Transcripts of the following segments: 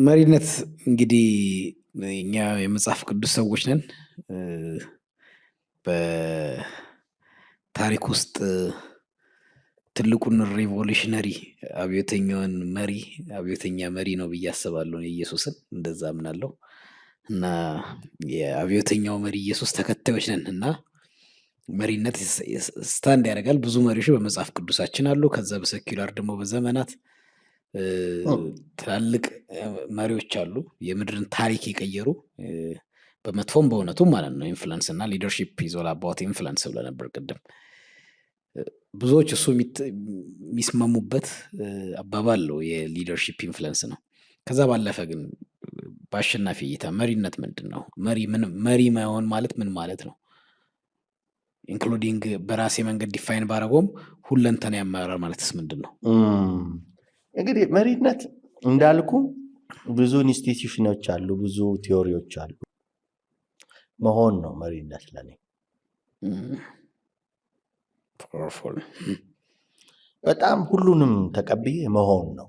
መሪነት እንግዲህ እኛ የመጽሐፍ ቅዱስ ሰዎች ነን። በታሪክ ውስጥ ትልቁን revolutionary አብዮተኛውን መሪ፣ አብዮተኛ መሪ ነው ብዬ አስባለሁ። እኔ ኢየሱስን እንደዛ አምናለሁ። እና የአብዮተኛው መሪ ኢየሱስ ተከታዮች ነን እና መሪነት stand ያደርጋል። ብዙ መሪዎች በመጽሐፍ ቅዱሳችን አሉ። ከዛ በ secular ደግሞ በዘመናት ትላልቅ መሪዎች አሉ፣ የምድርን ታሪክ የቀየሩ፣ በመጥፎም በእውነቱም ማለት ነው። Influence እና leadership is all about influence ብለህ ነበር ቅድም። ብዙዎች እሱ የሚስማሙበት አባባል ነው፣ የ leadership influence ነው። ከዛ ባለፈ ግን በአሸናፊ እይታ መሪነት ምንድን ነው? መሪ መሆን ማለት ምን ማለት ነው? Including በራሴ መንገድ define ባረጎም ሁለንተና ያመራር ማለትስ ምንድን ነው? እንግዲህ መሪነት እንዳልኩ ብዙ institution ኖች አሉ፣ ብዙ theory ዎች አሉ። መሆን ነው መሪነት ለኔ። Powerful። በጣም ሁሉንም ተቀብዬ መሆን ነው።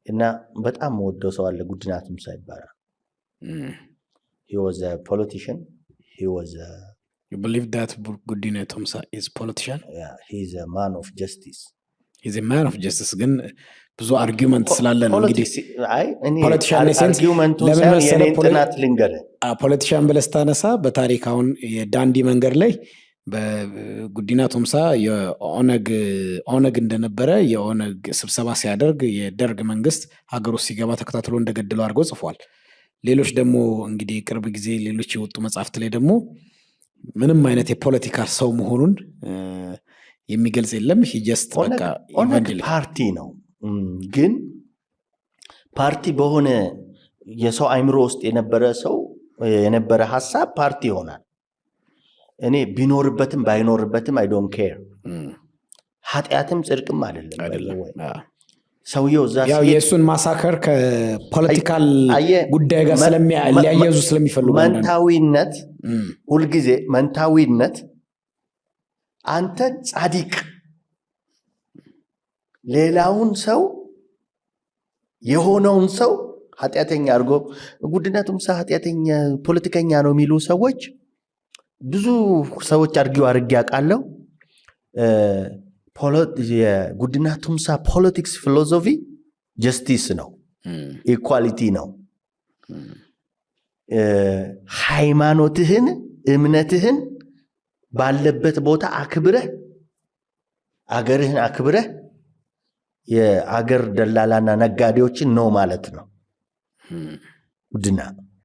እና በጣም ወደው ሰው አለ፣ ጉዲና ቱምሳ ይባላል። He was a politician. He was a You believe that Gudina Tumsa is politician? Yeah, he's a man of justice. He's a man of justice፣ ግን ብዙ argument ስላለ ነው እንግዲህ። አይ እኔ politician sense argument ኡን ለምን ሳይሆን መሰለህ የኔን ጥናት ልንገርህ። Politician ብለህ ስታነሳ በታሪክ አሁን የዳንዲ መንገድ ላይ በጉዲና ቱምሳ የኦነግ ኦነግ እንደነበረ፣ የኦነግ ስብሰባ ሲያደርግ የደርግ መንግስት ሀገር ውስጥ ሲገባ ተከታትሎ እንደገደለው አድርጎ ጽፏል። ሌሎች ደግሞ እንግዲህ ቅርብ ጊዜ ሌሎች የወጡ መጽሐፍት ላይ ደግሞ ምንም አይነት የፖለቲካ ሰው መሆኑን የሚገልጽ የለም። Just በቃ ኦነግ evangelical። ፓርቲ ነው። ግን ፓርቲ በሆነ የሰው አይምሮ ውስጥ የነበረ ሰው የነበረ ሀሳብ ፓርቲ ይሆናል። እኔ ቢኖርበትም ባይኖርበትም I don't care። ኃጢአትም ጽድቅም አይደለም። አይደለም። By the way። ሰውየው እዛ ያው ሲሄድ የእሱን massacre ከ political አየህ፣ ጉዳይ ጋር ሊያያዙ ስለሚፈልጉ አንዳንድ መንታዊነት፣ ሁልጊዜ መንታዊነት አንተ ጻድቅ ሌላውን ሰው የሆነውን ሰው ኃጢአተኛ አድርጎ፣ ጉዲና ቱምሳ ኃጢአተኛ ፖለቲከኛ ነው የሚሉ ሰዎች፣ ብዙ ሰዎች argue አድርጌ አውቃለሁ። የጉዲና ቱምሳ politics philosophy justice ነው፣ equality ነው። ሃይማኖትህን እምነትህን ባለበት ቦታ አክብረህ፣ አገርህን አክብረህ የአገር ደላላና ነጋዴዎችን no ማለት ነው። ጉዲና